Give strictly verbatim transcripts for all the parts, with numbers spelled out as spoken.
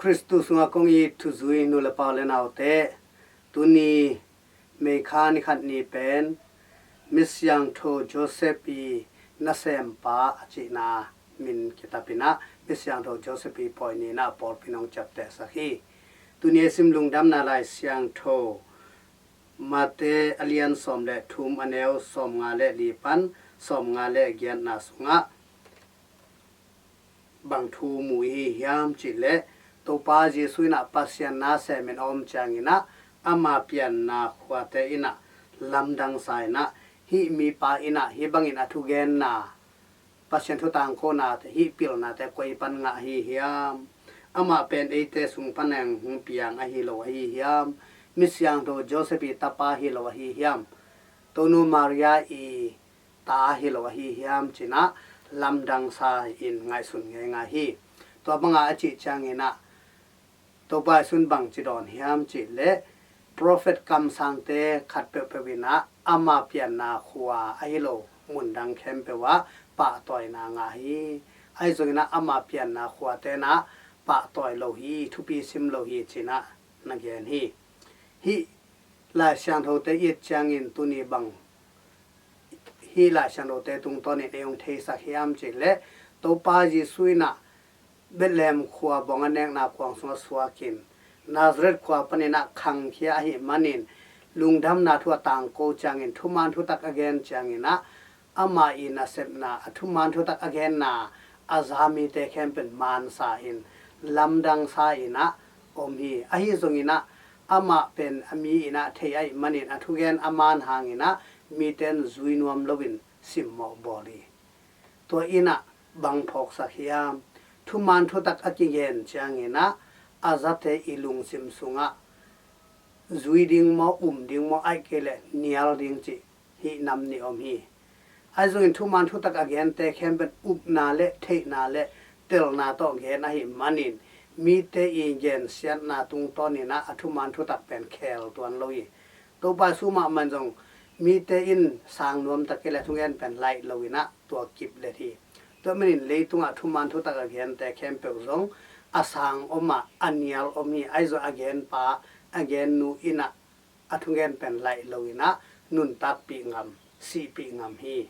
Khristu sungah kong it thuzui nu le pa le naute, tuni May kha ni khat ni pen Misiangtho Joseph i nasempa a cihna min kitapinah Misiangtho Joseph i pawi ninah pawlpi nong ciaptehsak hi. Tuni a sim Lungdamna Lai Siangtho Mate a lian sawm le thum, a neu sawmnga le li pan sawmnga le giatna sungah bang thu mu i hi hiam cihleh, Topa Jesu inah Pasian na semin a om cianginah ama pianna khuate inah lamdangsa inah hih mipa inah hih bangin a thugenna, Pasian thu tangkonate, hih pilnate koi pan ngah ahi hiam? Amah pen eite sung pan eng hong piang ahi lo ahi hiam? Misiangtho Joseph i tapa hi lo ahi hiam? Tonu Maria i ta hi lo ahi hiam cinah lamdangsa in ngaihsun ngeingai hi. Tua banga a cih cianginah Topa Jesu in bangci dawn hiam cihleh, prophet kamsangte khat peuhpeuh inah ama pianna khua ahi lo mundang khempeuh ah pahtawina ngah hi. Ahi zonginah ama pianna khuate inah pahtawi lo hi, thupi sim lo hi cinah na gen hi. Hih Lai Siangthote i et ciangin tuni bang hih Lai Siangthote tungtawnin ei hong theisak hiam cihleh, Topa Jesu inah Bethlehem khua bawng a nekna kuang sungah suakin Nazareth khua paninah khangkhia ahih manin lungdamna thu a tangko ciangin thuman thutak a gen cianginah ama i nasepna, a thuman thutak a genna a za mite khempeuh in mansa in lamdangsa inah om hi. Ahi zonginah amah pen a mi inah thei ahih manin a thugen a man hanginah mite in zui nuam loin simmawh bawl hi. Tua inah bang phawksak hiam? Thuman thutak a kigen cianginah a zate i lungsim sungah zui ding maw, um ding maw, ahih kei leh nial ding cih hih nam nih om hi. Ahi zongin thuman thutak a gente khempeuh in upna le theihna le telna tawh gen ahih manin mite i gensiatna tungtawninah a thuman thutak pen khel tuan lo hi. Topa Jesu mahmah in zong mite in sang nuam ta kei leh a thugen pen laih loinah tua kip let hi. Tua manin leitungah thuman thutak a gente khempeuh zong a sang om ah a nial om hi. Ahi zong a genpa, a gennu inah a thugen pen laih loinah nuntakpih ngam, sihpih ngam hi.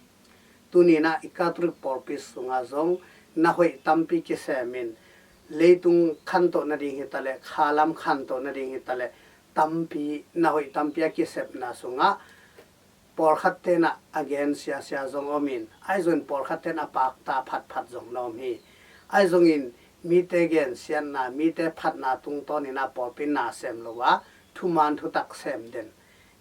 Tuninah i Catholic pawlpi sungah zong na hoih tampi kisemin, leitung khantoh nading hitaleh, khalam khantoh nading hitaleh, tampi, na hoih tampi a kisepna sungah pawlkhat tenah a gen siasia zong omin, ahi zongin pawlkhat tenah a pakta phatphat zong na om hi. Ahi zongin mite gensiatna, mite phatna tungtawninah pawlpi na sem lo a, thuman thutak sem den.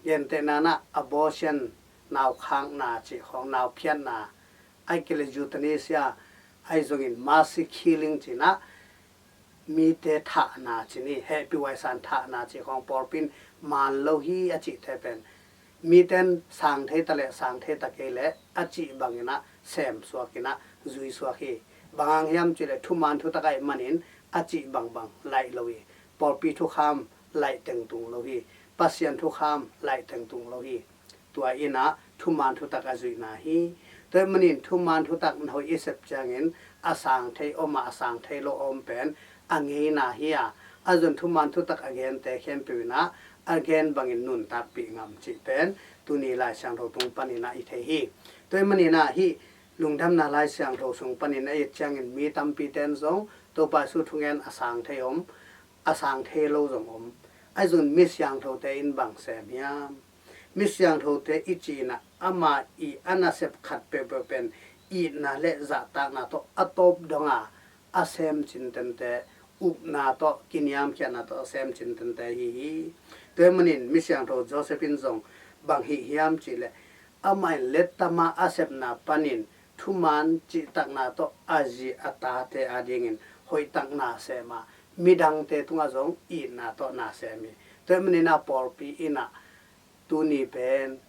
Gentehna inah abortion, naukhakna cih khawng, nauphiatna, ahih kei leh euthanasia, ahi zongin mercy killing cinah mite thahna cih ni, hehpih huaisan thahna cih khawng pawlpi in man lo hi a cihte pen mite in sang thei ta leh sang thei ta kei leh a cih banginah sem suakinah zui suak hi. Bang hang hiam cihleh thuman thutak ahih manin a cih bangbang laih lo hi. Pawlpi thukham laih tengtung lo hi. Pasian thukham laih tengtung lo hi. Tua inah thuman thutak a zuihna hi. Tua ahih manin thuman thutak na hoih i sep ciangin a sang thei om ah a sang thei lo a om pen a ngeina hi a, ahi zong thuman thutak a gente khempeuh inah a gen bangin nuntakpih ngam cih pen tuni Lai Siangtho tung paninah i thei hi. Tua ahih maninah hih Lungdamna Lai Siangtho sung panin a et ciangin mi tampite in zong Topa Jesu thugen a sang thei om, a sang thei lo zong om. Ahi zong mi siangthote in bang sem hiam? Mi siangthote i cih inah ama i a nasep khat peuhpeuh pen itna le zahtakna tawh a tawp donga a sem cintente, upna tawh, kiniamkhiatna tawh a sem cintente hi hi. Tua ahih manin mi siangtho Joseph in zong bang hih hiam cihleh, amah in lettama a sepna panin thuman cihtakna tawh a zi a tate adingin hoihtakna sem a, midangte tungah zong itna tawh na sem hi. Tua ahih maninah pawlpi inah tuni pen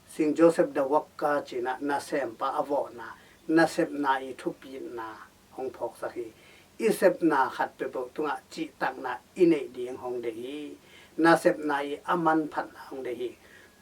Saint Joseph the Worker cinah nasempa a vawhna, nasepna i thupitna hong phawksak hi. I sepna khat peuhpeuh tungah cihtakna i neih ding hong deih hi. Nasepna i a manphatna hong deih hi.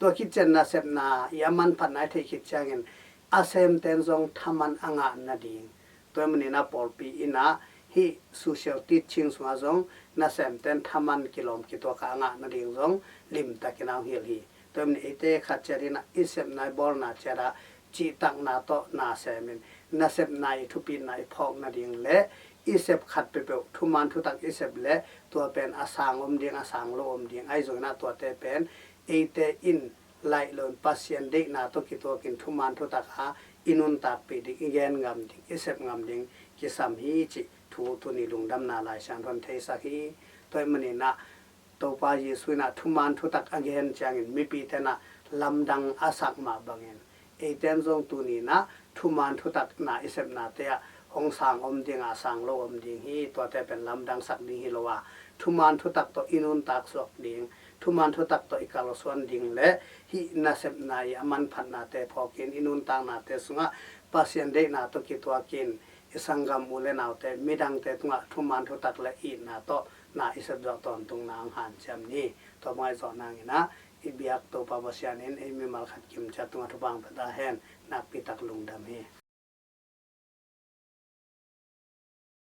Tua khit ciang nasepna i a manphatna i theih khit ciangin a semte in zong thaman a ngah nading. Tua ahih maninah pawlpi inah Hih social teaching sungah zong nasemten thaman kilawm kituak a ngah nading zong limtakin a hong hilh hi. Tua ahih manin eite khat ciat in ah i sepna i bawlna ciat ah cihtakna tawh na semin nasepna i thupitna i phawk nading le i sep khat peuhpeuh thuman thutak i sep le tua pen a sang om ding, a sang lo om ding ahi zongin ah tuate pen eite in laih loin Pasian deihna tawh kituakin thuman thutak a i nuntakpih ding, i gen ngam ding, i sep ngam ding kisam hi cih thu tuni lungdamna Lai Siangtho in theisak hi. Tua ahih manin ah Topa Jesuh in ah thuman thutak a gen ciangin mipite in ah lamdang a sak mah bangin eiten zong tuni in ah thuman thutak na i sepnate ah hong sang om ding a, sang lo om ding hi. Tuate pen lamdang sak ding hi lo a, thuman thutak tawh i nuntak suak ding, thuman thutak tawh i kalsuan ding le hih nasepna i a manphatnate phawkin i nuntaknate sungah Pasian deihna tawh kituakin i sanggam u le naute midangte tungah thuman thutak le itna tawh na i sep zawh tawntungna hong hanciam ni. Tua bang ahi zawh nangin ah i biak Topa Pasian in ei mimal khat kimciat tungah thupha hong pia ta hen. Nakpi tak lungdam hi.